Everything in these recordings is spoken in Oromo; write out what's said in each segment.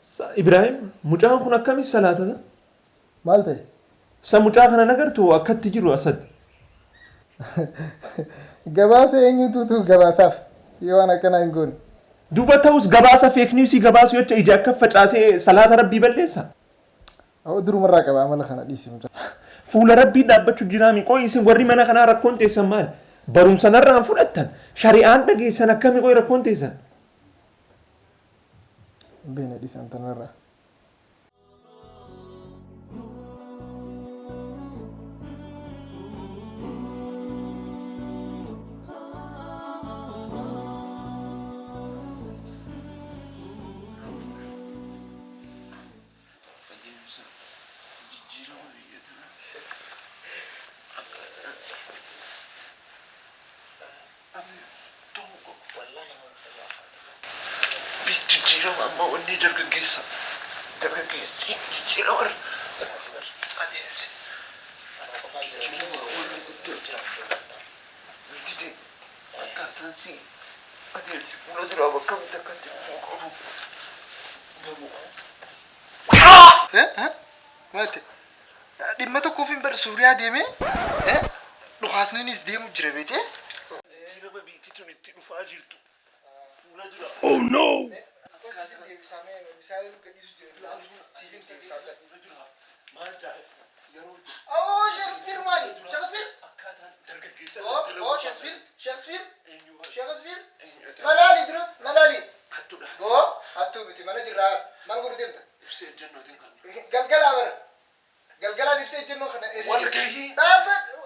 Sa Ibraahim mucaan kun akkami salaatata? Maal ta'e? Sa mucaa kana nagartu akkatti jiru Asad. Gabaasa eenyutuutu gabaasaaf yoo waan akkanaa hin goone. Duuba ta'us gabaasa fake news gabaasu jecha ija akka facaasee salaata Rabbii balleessa? Awoo durumarraa qaba amala kana dhiisi mucaa. Fuula Rabbii dhaabbachu jiraami qoy isin warri mana kanaa rakkoon teessan maali? Barumsa narraan fudhattan shari'aan dhageessan akkami qoy rakkoon teessan? Hin beekne dhiisi an tanarraa. Adeemsa jijjiirama biyya tanaa akkaataa ta'uu qabu. Jijjiirama amma wanni dargaggeessa dargaggeessi jijjiirama adeemsi jijjiirama wanni guddaa dide akkaataan si adeemsi fuula duraa bakka akkamitti akka itti dhufuu qabu baruu. Maal ta'e? Dhimma tokkoof hin bar Suuriyaa deemee dhukaasninis deemu jira beetee. Jijjiirama biitti tun itti dhufaa jirtu fuula dura. Oh no! Siifin deebisaa mee misaayila nu gadhiisu jira siifin deebisaa. Fuula dura maal jaa'e yeroo Oh, Shakespeare maali? Shakespeare? akkaataan dargaggeessa Oh, oh, Shakespeare, Shakespeare, eenyu Shakespeare. eenyu Malaali dura, malaali. hattuudha Oh, hattuu miti mana jirraa maal godhu deemta? Ibsee ejjennootiin kan Galgalaa bara. Galgalaan ibsee ejjennoo kana eessa? Walgahii. Dhaabbadhu.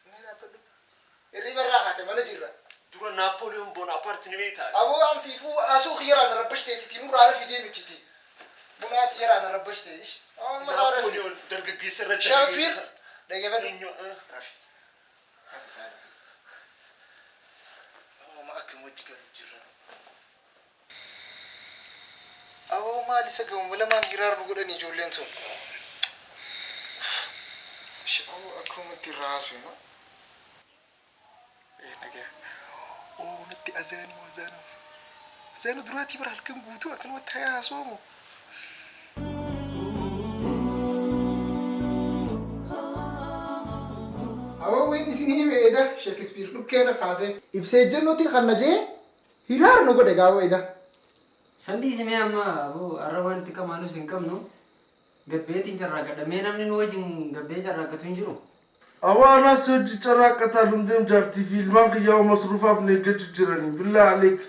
Mee dhaabbadhu. Hirriba irraa kaate mana jirra. Dura Naapooliyoon Boonaapaarti ni beektaa? Aboo an fiifuu asuu kiyyaraan na rabbashteetiti nurraa rafi deemititi. Bunaati yaraa na rabbashte. Ish. Amma irraa rafi. Naapooliyoon dargaggeessa irratti Shakespeare. Dhageeffadhu. Eenyu Rafi. Rafi isaa rafi. Ooma akkam wajji galu jirra. Aboo maal isa gamu lamaan hiraar nu godhani ijoolleen tun. Ish aboo akkamatti irraa haasofna. Eh nagaa. Oo natti azaanuu azaanuu. Azaanuu duraatii bara halkan guutuu akkanumatti hayaa haasoomu. Aboo wayin isin hime eda Shakespeare dhukkeena kaasee. Ibsa ejjennootiin kan na jee hiraar nu godhe gaawoo eda. San dhiisi mee amma aboo har'a wanti qamaanus hin qabnu gabbeetiin carraaqqadha mee namni nu wajjin gabbee carraaqqatu hin jiru. Aboo anaas si hojji carraaqqataa dhumteem jaartii fi ilmaan kiyyaa masruufaaf na eeggachu jiranii billaa aleek.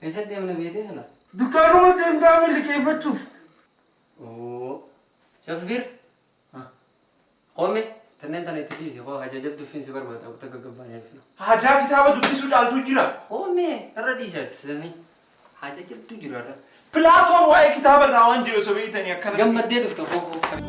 Eessa deemna beetee sila? Dukkaanuma deemtaa mi liqeeffachuuf. Oo. Shakespeare. Qoome tanneen tana itti dhiisi koo haja jabduufin si barbaada waqta gaggabbaanee dhufna. Hajaa kitaaba dubbisuu caaltuu jira. Qoome irra dhiisi ati sanii haja jabduu jira irra. Pilaatoon waa'ee kitaaba irraa waan jedhu osoo beektanii akkanatti. Gammaddee dhufta koo koo.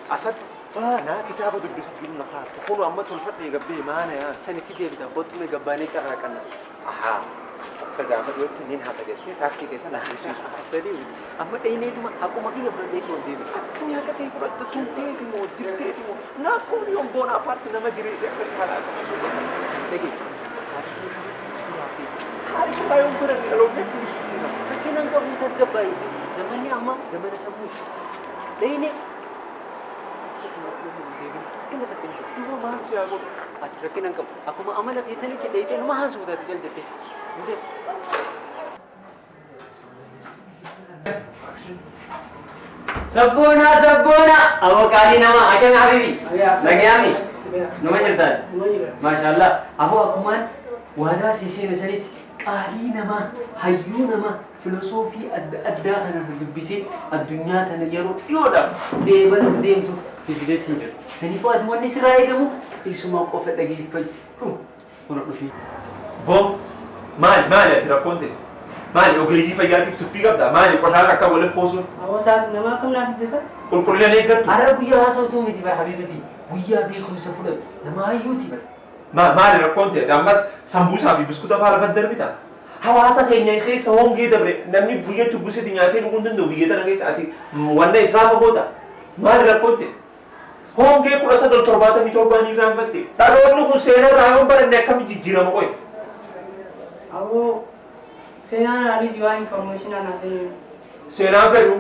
Asad naa kitaaba dubbisu jiru na kaasta. Kun amma tolfadhee gabbee maana yaa. Sanitti deebita kootu mee gabbaanee carraaqanna. Ahaa. Akka gaafa dhiyootti nin hata jettee taaksii keessa na tursiisu. Sadii amma dhayneetuma haquma kiyya fudhadheetu ol deebi'a. Akkamii haqa ta'e fudhatta tumteeti moo jirteeti moo Naapooliyoon Boonaapaarti nama direeti akkas haala akkamii Dhagee taarikni kaleessa duraa fi jira. Taarika irraa yoon baranne dhaloonni akkamii jijjiirama? Rakkina hin qabu tasgabbaa'e zamanni ammaa zamana sammuuti. Dhayne rakkina takka hin jiru. Duuba maal si haa godhu? Ati rakkina hin qabu. Akkuma amala keessanitti dhayitee numa haasofta ati jal jettee. Hundee. Sabboonaa sabboonaa aboo qaalii namaa akkami habibi nagayaami numa jirtaati maashaallah aboo akkumaan waadaa sii seene sanitti qaalii namaa hayyuu namaa filosoofii adda addaa kana kan dubbisee addunyaa tana yeroo dhiyoodhaaf dheebaluu deemtuuf si fideetiin jira saniifuu ati wanni sirraa eegamu isuma qofa dhageeffadhu Kuna dhufii. Boo maali maali ati rakkoon ta'e maali ogeeyyii fayyaatiif tuffii qabda maali qoshaasha akka waliin kuusuun Aboo isaa nama akkam naaf ittisa? Qulqullina hin eeggattu. Har'a guyyaa haasawtuu miti bar habiibati guyyaa beekumsa fudhatu nama hayyuuti bar. Maali rakkoon ta'e ati ammas sambuusaa fi biskuta faa lafatti darbita hawaasa keenya keessa hongee dabre namni guyyatti guseti nyaatee dhuguu hin danda'u biyya tana keessa ati wanna israafa goota maali rakkoon ta'e. Hongee 1977 ni irraanfatte. Dhaloonni kun seenarraa yoo baranne akkamitti jijjiirama qoy? Aboo seenaan anis waa information ana seenaa. Seenaan fedhu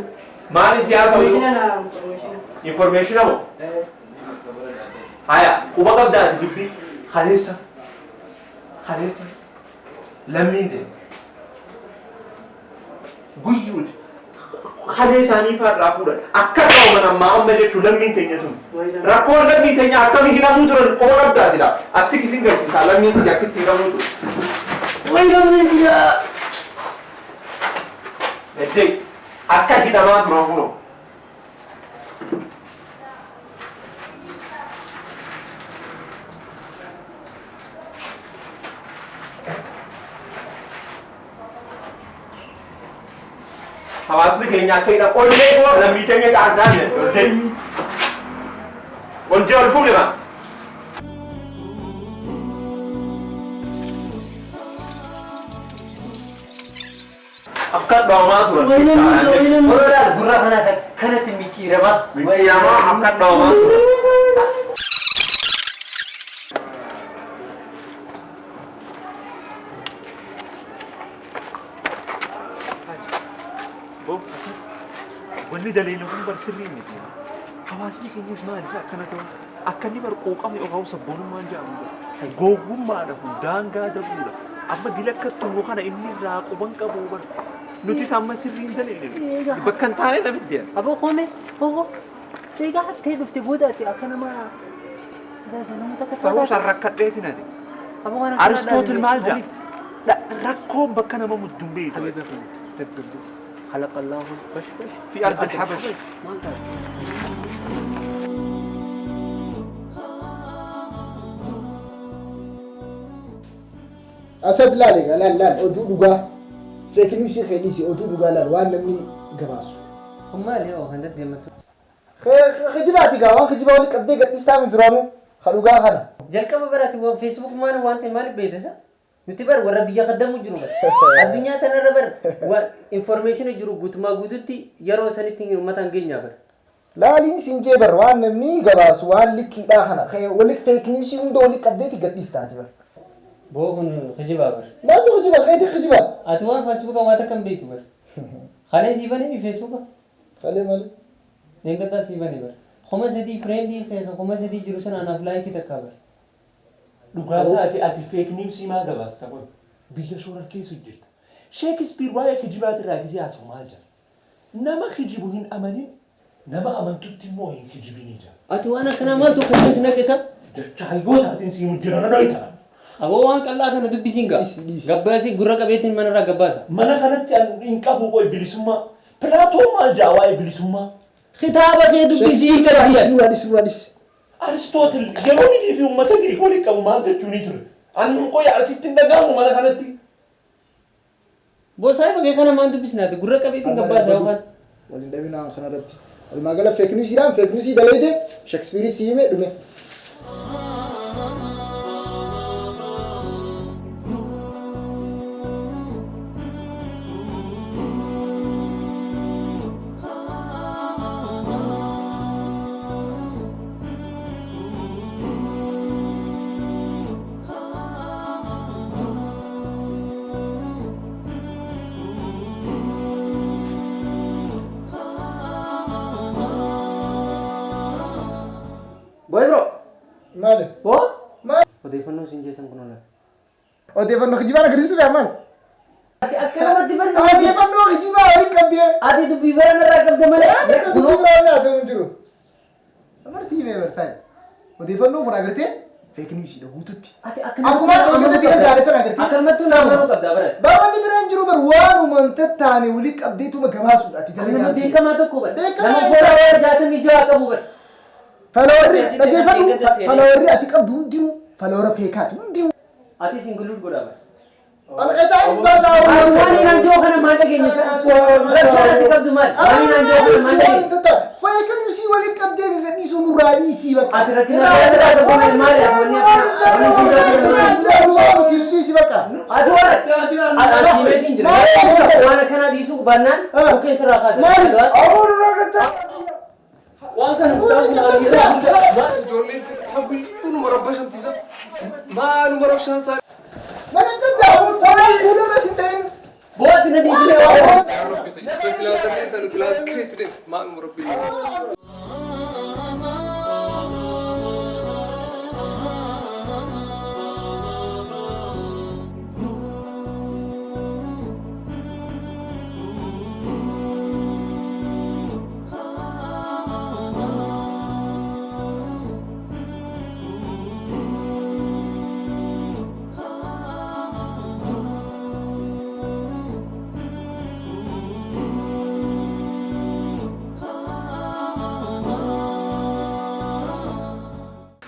maali siyaasa hoyyuu? Information ana information. Information moo? Haya, quba qabdaa ati dubbii kaleessa. Kaleessa. Lammiin ta'e. Guyyuuti. Kalee isaanii fa'aa fuudhan. Akka ta'u ammaa amma jechuun lammiin teenya tun. Rakkoon lammii teenya akkamii hidhamuu turan quba qabdaa silaa. Asii isin garsiisaa lammiin teenya akkitti hidhamuu ture. Way lammiin tiyya. Ejjee akka hidhamaa turan kunoo. Hawaasni keenya akka hidhamu ollee koo lammii teenya argaa jira. Ollee. Ollee ol fuudhe maa. Akka dhoomaa turan. Orodaa gurra kanaas akkanatti micciiramaa. Micciiramaa akka dhoomaa turan. Wanni daleelu kun bar sirrii miti. Hawaasni keenyas maal isa akkana ta'u? Akka inni bar quuqame yookaan sabboonummaan jedhamu gowwummaadha kun daangaa darbuudha. Amma dila akka tumu kana inni irraa quban qabu bar. Nutis amma sirrii hin daleelle. Bakka hin taane namitti deema. Aboo koome koo egaa hattee dhufte booda ati akka nama namoota akka Ta'uus rakkadheeti nati. Aboo kana Aristootil maal jedha? Rakkoon bakka nama mudduun beektu. حبيبي تقدس خلق الله البشر في أرض الحبش. Asad laal egaa laal laal oduu dhugaa fake news keedhiisi oduu dhugaa laal waan namni gabaasu. Maali hoo kan deddeematu? Kijibaati gaa waan kijibaa walitti qabdee gadhiistaa mi duraanuu ka dhugaa kana. Jalqaba baraati waan Facebook maal waan ta'e maal beektisa? Nuti bar warra biyya kaddamu jiru bar. Addunyaa tanarra bar waan information jiru guutumaa guututti yeroo sanitti uummata hin geenyaa bar. Laaliin siin jee bar waan namni gabaasu waan likkiidhaa kana walitti fake news hunda walitti qabdeeti gadhiistaati bar. Boo kun kijibaa bar. Maaltu kijiba keeti kijiba. Ati waan Facebook waan takka hin beektu bar. Kalee sii banee Facebook. Kalee maali? Leengataa sii banee bar. 3000 friendii 3000 jiru sana anaaf laayikii takka bar. Dhugaa ati ati fake news maa gabaasta kun biyya shoora keessa jirta. Shakespeare waa'ee kijibaati irraa gisee haasa'u maal jedha? Nama kijibu hin amanin nama amantutti immoo hin kijibinii jedha. Ati waan akkanaa maaltu kunuunsi naqisa? Jecha hayyootaatiin si jira na dhoyta. Aboo waan qal'aa kana dubbisiin gaa. Gabbaasii gurra qabeetiin manarraa gabbaasa. Mana kanatti hin qabu qoy bilisummaa. Pilaatoo maal jedha waa'ee bilisummaa? Kitaaba kee dubbisii jedha. Dhis dhis. Aristootil yeroo inni fi uummata Giriik waliin qabu maal jechuu ni ture? Ani qoy asitti hin dhaga'amu mana kanatti. Boosaa bakka kana maal dubbisnaati gurra qabeetiin gabbaasa yookaan. Waliin dhabinaa kanarratti. Walumaa gala fake newsiidhaan fake newsii daleete Shakespeare si hime dhume. Boy bro. Maali? Boo? Maali? Odeeffannoo siin jeessan kun oolaa. Odeeffannoo kijibaa agarsiisuudha ammas. Ati akka namatti barna. Odeeffannoo kijibaa waliin qabdee. Ati dubbii bara narraa qabde malee. Akka dubbii biraa wanni haasa'u hin jiru. Amar sii himee barsaa'e. Odeeffannoo kun agartee fake newsiidha guututti. Ati akka Akkuma odeeffannoo si gargaare sana agartee. Akkanumatti nama qabda bara. Baawwanni biraan jiru bar waanuma hin tattaane waliin qabdeetuma gabaasuudha ati Nama dalagaa. beekamaa tokko bara. Beekamaa Nama foora 66 qabu bara. Faloorri dhaggeeffadhu faloorri ati qabdu hundinuu faloora feekaati hundinuu. Ati singuluun godhaa bas. Alqasaa baasaa Ati waan hin hanjoo kana maal dhageenya? Rakkoo ati qabdu maal? Waan hin hanjoo kana maal dhageenya? Fake newsii waliin qabdee gadhiisuu nurraa dhiisii bakka. Ati rakkina biraa qabdu maal? Dhiisii bakka. Ati waan ati simeetiin jira. Waan akkanaa dhiisuu baannaan bukkeen sirraa kaasa. Maali? Aboo nurraa gattaa. Waan kana mucaa Ijoolleen sabiyyuu numa rabbashamtiisa. Maaluma rabshaan isaa. Mana danda'amu tolee fuula sin ta'in. Booti na dhiisee waan. Yaa Rabbi kiyya. Silaa tanneen tana silaa kireessideef maaluma rabbi.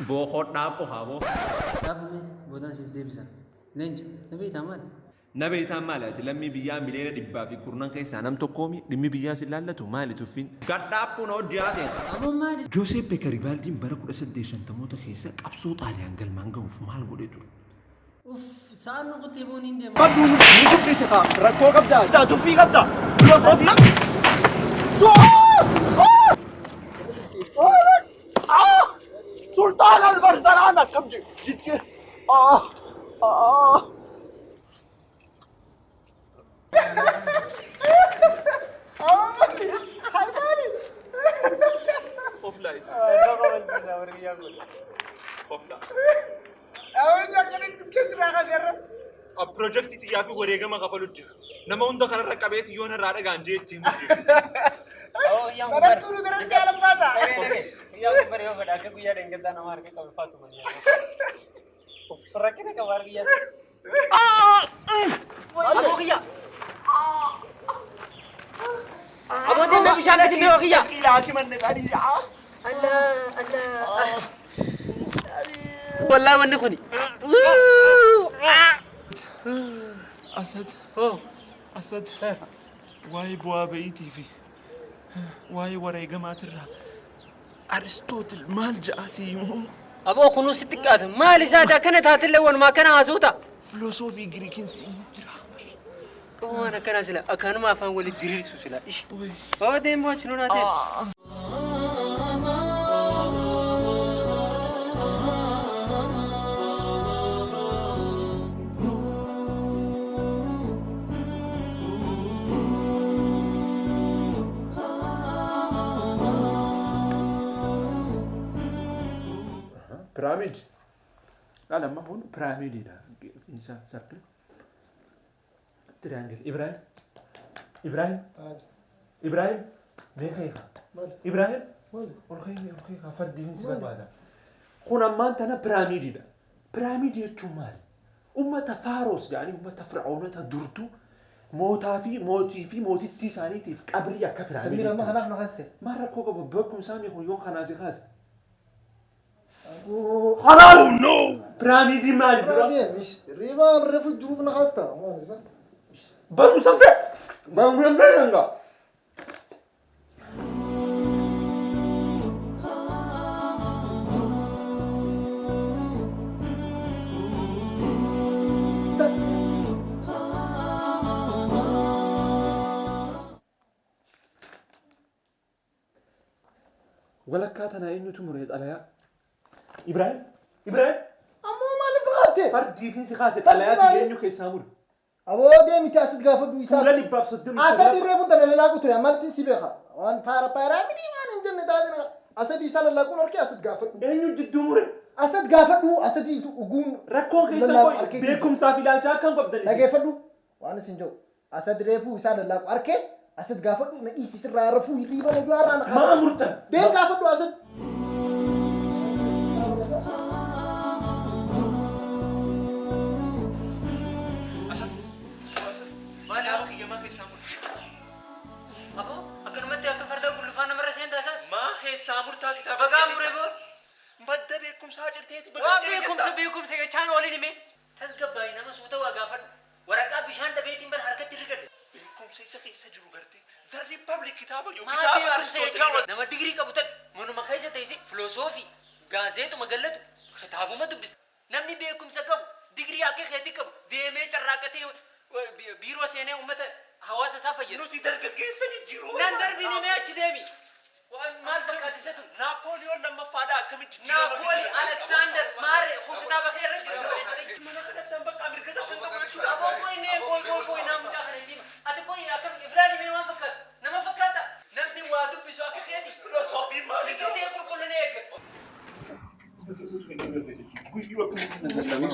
Boo dhaabbo haa boo. Dhaabame boodaan siif deebisa. Leenca na beektaa maali? Na beektaan maali ati lammii biyyaa miliyoona 110 keessaa nam tokkoomi dhimmi biyyaa si laallatu maali tuffiin? Gadhaappuun hojii haasee. Aboo maali? Giuseppe Garibaldiin bara 1850moota keessa qabsoo Xaaliyaan galmaan gahuuf maal godhee ture? Uff sa'aan nu qottee boon hin deema. Qabdu ni dubbise kaa rakkoo qabdaa tuffii qabdaa filosoofii. Sultaan Albarsanaan akkam jedhu. Pirojektii xiyyaa fi wareegama kafalu jira. Nama hunda kanarra qabeeti yoon irraa dhagaan jee ittiin Barattuu nu daran jaalammaata. Guyyaa kun bare yoo fedha akka guyyaa dhangala'aa nama harka qabu faatu mani. Rakkina qaba harki yaa. Aboo kiyya. Aboo deemee bishaan gadi mee kiyya. Allah Allah. Wallahi wanni kuni. Asad. Oh. Asad. Waa'ee bu'aa ba'iitii fi waa'ee wareegamaatirraa Aristootil maal ja'a sii himuu? Aboo kunuu si xiqqaata. Maal isaati akkana taatellee walumaa akkana haasa'u ta'a. Filosoofii Giriikiin si himu jira. Waan akkanaa sila akkanuma afaan walitti diriirsu sila. Ishi. Oo deemoo achi nunaa deemu. Piraamid. Laala amma kun piraamidiidha. Isa circle. Triangle. Ibrahim. Ibrahim. Ibrahim. Mee kee. Ibrahim. Ol kee ol kee fardiin si barbaada. Kun ammaan tana piraamidiidha. Piraamidii jechuun maali? Uummata Faaros jedhanii uummata Fir'aunota durtu mootaa fi mootii fi mootittii isaaniitiif qabrii akka piraamidii. Samir amma kanaaf na kaaste. Maal rakkoo qabu beekumsaa mi kun yoon kanaa si kaase? Kanaaf no! Piraamidii maali dura? Riba refu jiruuf na kaasta. Maal isa? Barumsa fee! Barumsa fee danga! Walakkaa tanaa eenyutu muree xalayaa? Ibrahim! Ibrahim! Ammoo maaliif na kaaste? Fardiifin si kaase Fardi xalayaa maali? eenyu keessaa mure? Aboo deemite asit gaafadhu isaa. Fuula dhibbaaf soddomii Asadi reefu tana lalaaqu ture amaltiin si beeka. Waan paara paaraamidii waan hin jenne taate asadi isaa lallaaquun harkee asad gaafadhu. Eenyu jidduu mure? Asad gaafadhu asadii uguun Rakkoo keessa lallaaqu koo harkee beekumsaaf ilaalcha akkam qabdan isin? Dhageeffadhu waan isin jedhu asad reefuu isaa lallaaqu harkee asad gaafadhu na dhiisi sirraa rafuu hirriiba na du'aarraa na Maa murtan? Deem gaafadhu asad. Asad. Asad. Kitaaba kiyya maa keessaa murte? Aboo akkanumatti akka farda gullufaa namarra seentaa isaa. Maa keessaa murtaa kitaaba Bagaa muree boo. Madda beekumsaa jirteeti. Waan beekumsa beekumsa jechaan oolin hime. Tasgabbaa'ii nama suuta waa gaafadhu. Waraqaa bishaan dhabeetiin bara harkatti rigadhe. Beekumsa isa keessa jiru gartee. The Republic kitaaba yoo Maa kitaaba beekumsa jechaan Aristootil. ool. Nama digirii qabu takka manuma keessa teessee filosoofii gaazeexuma gallatu kitaabuma dubbisa. Namni beekumsa qabu digirii akka keetii qabu deemee carraaqatee biiroo seenee uummata hawaasa isaa fayyadu. Nuti dargaggeessa jijjiiruu Nan darbini mee achi deemi. Maal fakkaatisa tun? Naapooliyoon lammaffaadha akkamitti jijjiirama Naapooli, Aleksaandar, Maarree, kun kitaaba kee irra jira obboleessa. Mana kanatti an bakka mirgata kan qabu jechuudha. Aboo qoy mee qoy qoy qoy naa mucaa kana itti hima. Ati qoy akkam Ifraani mee waan fakkaata? Nama fakkaata? Namni waa dubbisu akka keeti. Filosoofii maalii Ijoo ta'e qulqullina eeggatu. Samir,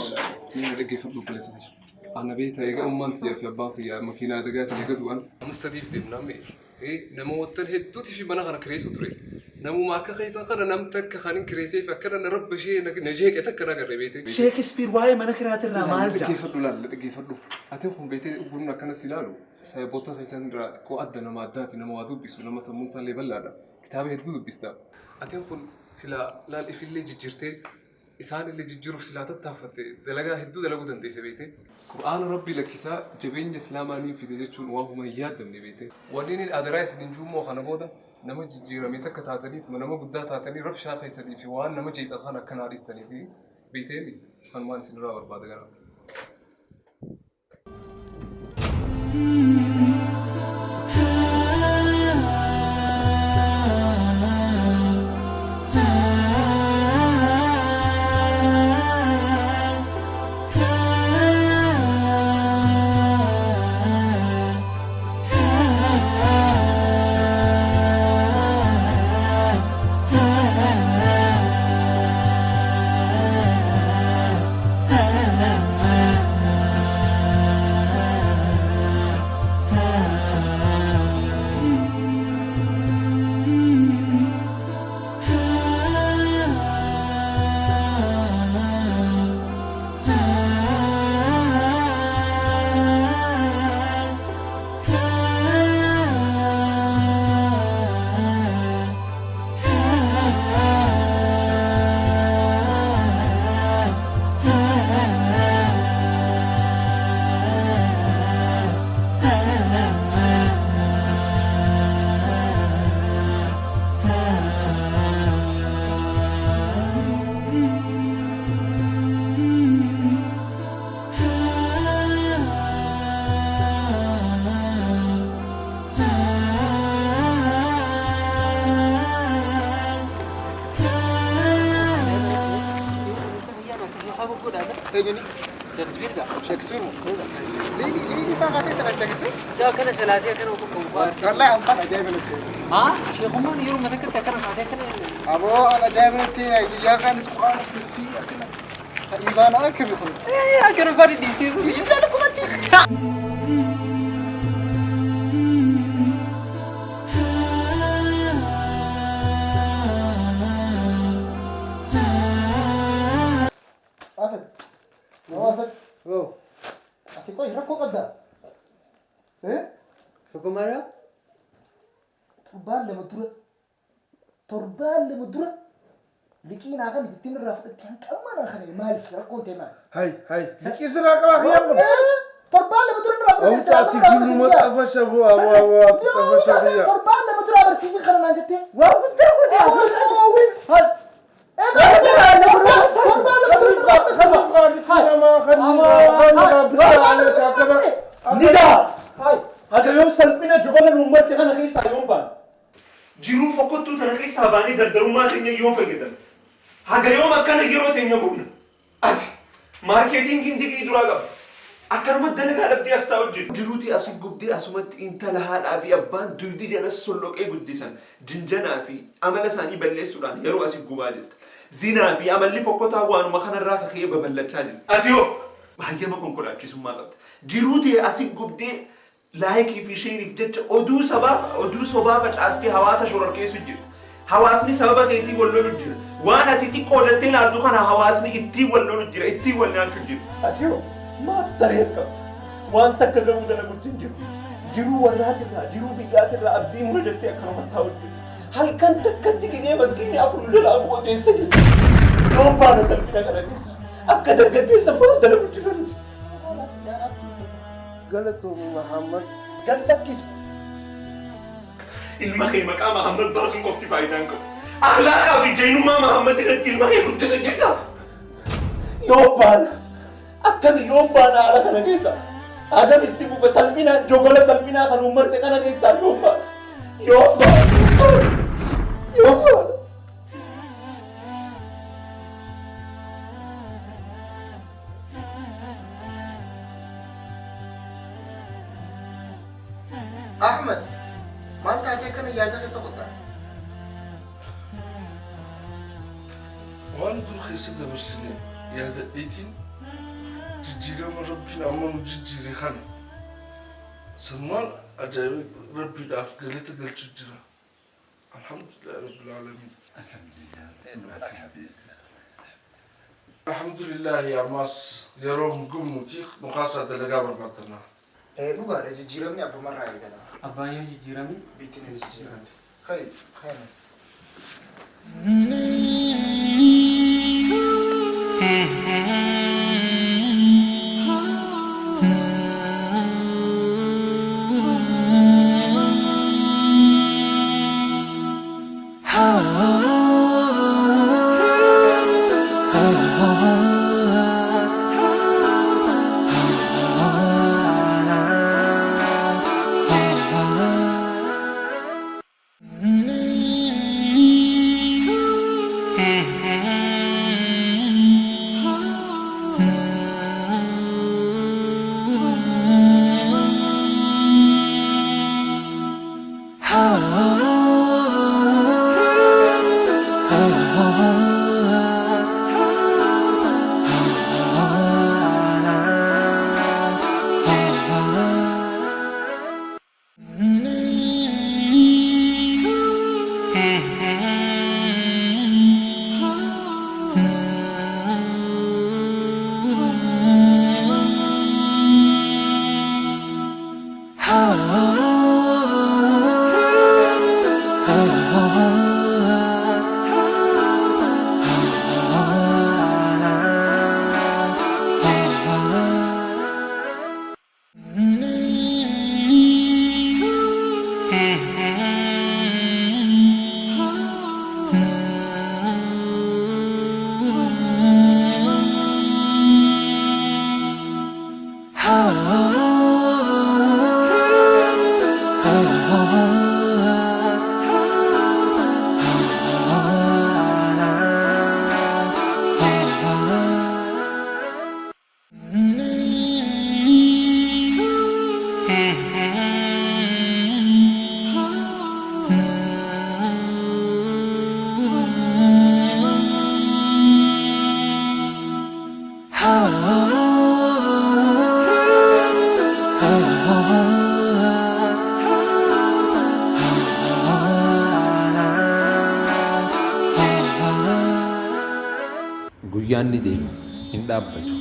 ni dhaggeeffadhu obboleessa kiyya. Ana beektaa egaa ummaan tiyyaa fi abbaan kiyyaa makiinaa adagaatiin eega du'an. Nama sadiif deemnaa mee namoottan hedduuti fi mana kana kireessu ture. Namuma akka keessan kana nam takka kan hin kireessee fi akkana na rabbashee na jeeqe takka na agarre beekte. Sheekispiir waa'ee mana kiraatirraa maal jedha? Dhaggeeffadhu laal dhaggeeffadhu. Ati kun beektee ugguun akkana si ilaalu saayiboota keessan irraa xiqqoo adda nama addaati nama waa dubbisu nama sammuun isaallee bal'aadha. Kitaaba hedduu dubbista. Ati kun silaa laal ifillee jijjiirtee isaanillee jijjiiruuf silaa tattaaffatte dalagaa hedduu dalaguu dandeesse beekte. Qur'aana Rabbii lakkisaa jabeenya Islaamaa niin fide jechuun waa huma hin yaaddamne beekte. Wanni inni adaraa isin hin juummoo kana booda nama jijjiirame takka taataniif nama guddaa taatanii rabshaa keessanii fi waan nama jeeqan kana akkanaa dhiistanii fi beekteemi kanumaan isinirraa barbaada gara. Eenyuni? Sheekspiir gaa. Sheekspiir moo? Leeni leeni faa kaatee sana ajaa'ibte? Isaa akkana salaatee akkana qoqqobu fa'aa. Wallahi anfaan ajaa'iba natti. Haa sheekummaan yeroo mata akkana kaatee akkana. Aboo an ajaa'iba natti guyyaa kaanis quraana fudhatti akkana. Imaana akkami kun? Akkana fa'aa dhidhiistee sun. Isaan akkumatti. Asad. Yoo Asad. Oo. Ati qoy rakkoo qabdaa? Eh? Dhugumaadha? Torbaan lama dura torbaan lama dura liqii naa kana jettiin irraa fudhatte hanqamma naa kana maaliif rakkoon ta'e maali? Hay hay liqii sirraa qabaa kiyyaan kun. Torbaan lama dura irraa fudhatte Awwa ati guyyuma xafasha boo awwa awwa ati xafasha kiyya. Torbaan lama dura agarsiisin kana naan jettee. Waan guddaa godhe asii. Torbaan lama dura irraa fudhatte. Namaa kan kan bitaa akkana. Nidaa! Hai. Haga yoom salphina jogola uummatti kana keessaa yoom baana? Jiruu fokkottuu tana keessaa baanee dardarummaa teenya yoom fayyadamna? Haga yoom akkana yeroo teenya gubna? Ati maarkeetingiin digirii duraa qaba. Akkanuma dalagaa dhabdee as taa'u jiru. Jiruuti asi gubdee asumatti intala haadhaa fi abbaan dugdi jala solloqee guddisan jinjanaa fi amala isaanii balleessuudhaan yeroo asi gubaa jirta. Zinaa fi amalli fokkotaa waanuma kanarraa kaka'ee babal'achaa jira. Ati hoo hayyama konkolaachisummaa qabda. Jiruu ta'e asi gubdee laayikii fi sheeriif jecha oduu sabaaf oduu sobaa facaastee hawaasa shororkeessu jirta. Hawaasni sababa keetii wal lolu jira. Waan ati xiqqoo jettee ilaaltu kana hawaasni ittiin wal lolu jira, ittiin wal nyaachuu jira. Ati hoo maastareet qabda. Waan takka garuu dalaguutti hin jiru. Jiruu warraatirraa, jiruu biyyaatirraa abdii mura jettee akkanuma taa'u jirta. Halkan takkatti gidee maskiinni afur jalaa gooteessa jirti. Yoom baana salphina kana keessa? Akka dargaggeessa maal dalagu jira nuti? Galatoomi Muhammad. Gad lakkisi. Ilma kee maqaa Mahammad baasuun qofti faayidaa hin qabu. Akhlaaqaa fi jaynummaa Mahammad irratti ilma kee guddisu jirta. Yoom baana? Akkami yoom baana haala kana keessa? Adam itti fufa salphina jogola salphinaa kan uummarse kana keessaa yoom baana? Yoom baana? Yammaadha. Ahmed, maal taatee akkana yaada keessa kuttaa? Waan dur keessa dabarsine yaadadheetiin jijjiirama Rabbiin amma nu jijjiire kana sanumaan ajaa'iba Rabbiidhaaf galata galchu jira. Alhamdulillah Rabbil Aalamiin. Alhamdulillah ammas yeroo hin gubnuti nu kaasaa dalagaa barbaadannaa. Dhugaadha jijjiiramni abbumarraa eegala. Abbaan yoo jijjiirame Biittinis jijjiiramti. Khayr, khayr. Guyyaan ni deema, hin dhaabbatu.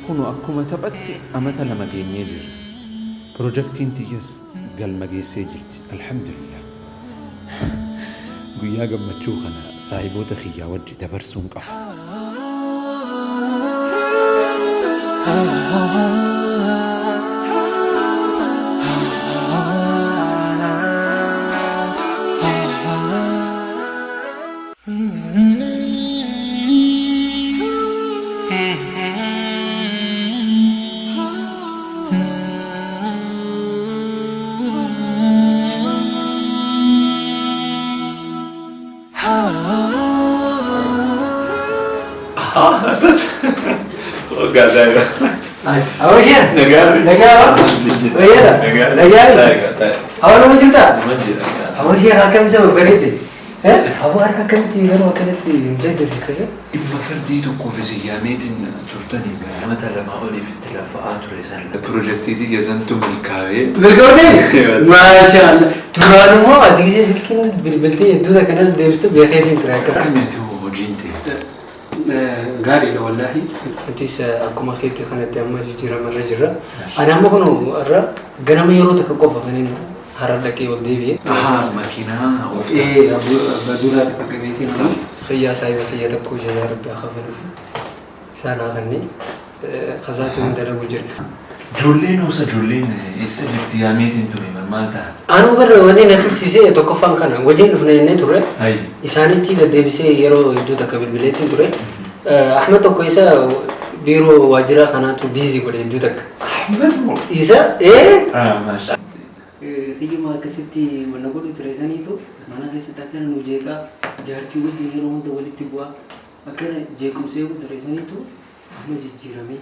Kunu akkuma taphatti amata 2 geenyee jirra. Pirojektiin tiyyas galma geessee jirti. Alhamdulillah. Guyyaa gammachuu kana saahiboota kiyyaa wajji dabarsuun qaba. Asad. Waggaa Awwa Nagaa. Nagaa. Wayyaadha. Nagaa. Nagaa. Nagaa. Awwa nama jirtaa? Nama jira. Awwa ishee akkam isa babbareedde. Awwa harka akkamitti yeroo akkanatti hin jajjabeessise? Dhimma fardii tokkoof isin yaameetiin turtanii amata 2 oliif itti laffa'aa ture san. Pirojektii tiyya santu milkaa'ee. Milkoofte? Maashaallah. Duraan immoo ati gisee silkiin bilbiltee hedduuta kanas deebistu beekeetiin ture akka. Akkamitti hoo hojiin ta'e? Gaariidha wallaahi. Nutis akkuma keetti kanatti amma jijjiirama irra jirra. Ani amma kun irra ganama yeroo takka qofa kan inni hara dhaqee ol deebi'e. Ahaa makiinaa ooftaa. Ee abbaa duulaa takka qabeetiin amma kiyyaa saayiba kiyya tokko jazaa rabbi haa kafaluuf isaan haa kanneen kasaatiin dalagu jira. Ijoolleen hoosa ijoolleen eessa jirti yaameetiin ture maal ta'a? Anuu barra wanni na tursiisee tokkoffaan kana wajjin dhufne jennee turre. Isaanitti deddeebisee yeroo hedduu takka bilbileetiin ture. Ahmed tokko isa biiroo waajjira kanaatu biizii godhe hedduu takka. Ahmed moo? Isa ee? Ah maasha. Kiyyuma akkasitti wanna godhu ture saniitu mana keessatti akkana nu jeeqaa, jaartii wajjin yeroo hunda walitti bu'aa, akkana jeequmsa eegu ture saniitu amma jijjiiramee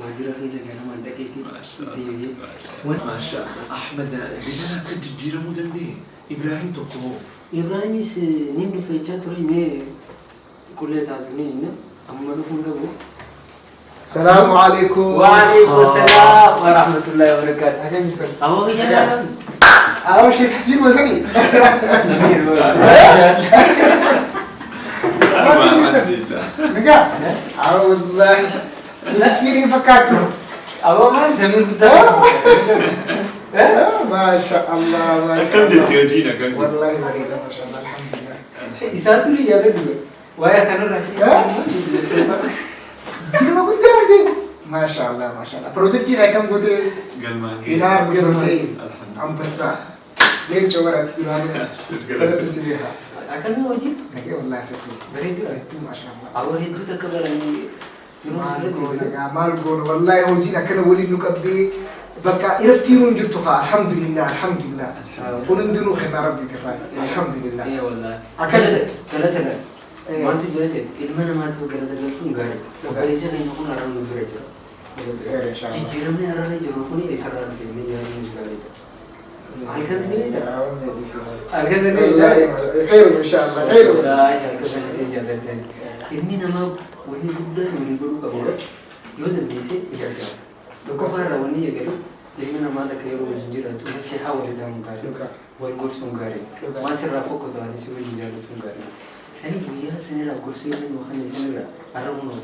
waajjira keessa ganamaan dhaqeetii deebi'ee. Maasha Allah. Ahmed biyya akka jijjiiramuu danda'e. Ibrahim tokko hoo? Ibraahimis ni dhufa jechaa ture, mee qullee taatu ni inni amma dhufuun qabu. Salaamu alaikum. Waalaikum salaam wa rahmatullahi wa barakatuh. Akkam jirtan? Aboo kiyya jaalladhu. Awoo Sheekispiir wasani. Samiir. Nagaa? Awoo wallaahi. Sheekispiiriin fakkaattu. Aboo maal Samiir guddaa. Maasha Allah, maasha Akkam Allah. jettee hojiin akkam jettee? Wallaahi bareeda, maasha Allah, alhamdulillah. Isaa durii yaadadhu. Waa'ee kanarraa si. Jijjiirama guddaa argite. Maasha Allah, maasha Allah. Piroojeektii akkam gootee Galmaan ilaal gootee ambassaa. Leencoo baraatti duraanii. Galata si beeka. Akkamii hojii? Nagee wallaahi sirrii. Bareeduudha. Hedduu maasha Allah. Aboo hedduu takka baranii yeroo Maal sirrii goona gaa, maal goona, wallaahi hojiin akkana waliin nu qabdee bakka iraftii nuun jirtu kaa, alhamdulillah, alhamdulillah. Kun hundinuu kennaa rabbiiti irraa, alhamdulillah. Ee wallaahi. Akkana. Galata galata. Wanti jira seet ilma namaatiif galata galchuun gaarii. Obboleessa keenya kun har'a nu bira jira. Jijjiiramni har'a jiru kun isarraa dhufe inni jaaluunis gaariidha. Halkan si beekta? Halkan si beekta? Khayru inshallah, khayru. Wallaahi halkan sana si jaalladhan. Ilmi namaa wanni guddaan walii godhuu qabu yoo dandeesse ni gargaara. Tokkoffaa irraa wanni eegalu ilmi namaa takka yeroo wajjin jiraatu nasihaa walii dhaamuun gaarii. Wal gorsuun gaarii. Waan sirraa fokkatu ani si wajjin jaallachuun gaarii. Sanii guyyaa sanirraa gorsee inni waan sanirraa har'a kunoo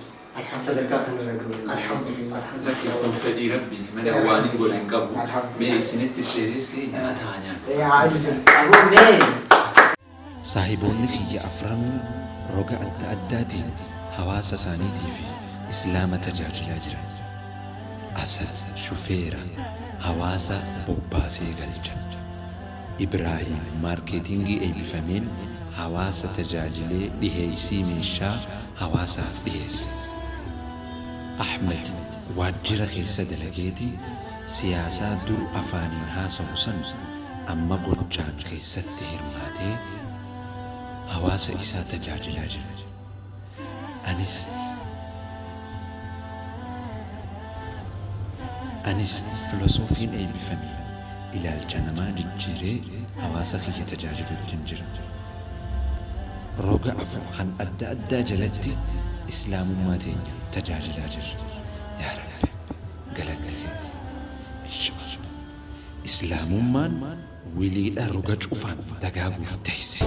sadarkaa kanarra gahu. Alhamdulillah. Lakki kun fedhii rabbiiti malee waan hin godhin qabu. Mee isinitti seenessee nyaata haa nyaannu. Ee haa ajajan. Aboo mee. Saahiboonni kiyya afranuu roga adda addaatiin hawaasa isaaniitii fi Islaama tajaajilaa jiran. Asad shufeera hawaasa bobbaasee galcha. Ibraahim maarkeetingii eeybifameen hawaasa tajaajilee dhiheeysii meeshaa hawaasaaf dhiheessa. Ahmed waajjira keessa dalageeti siyaasaa dur afaaniin haasawu san amma gochaan keessatti hirmaatee hawaasa isaa tajaajilaa jira. Anis filosoofiin eeybifame ilaalcha namaa jijjiiree hawaasa kiyya tajaajiluttin jira. Roga 4 kan adda addaa jalatti Islaamummaa teenya tajaajilaa jirra. Yaa Rabbi galanni keeti. Insha Allah Islaamummaan wiliidha roga cufaan dagaaguuf teeysi.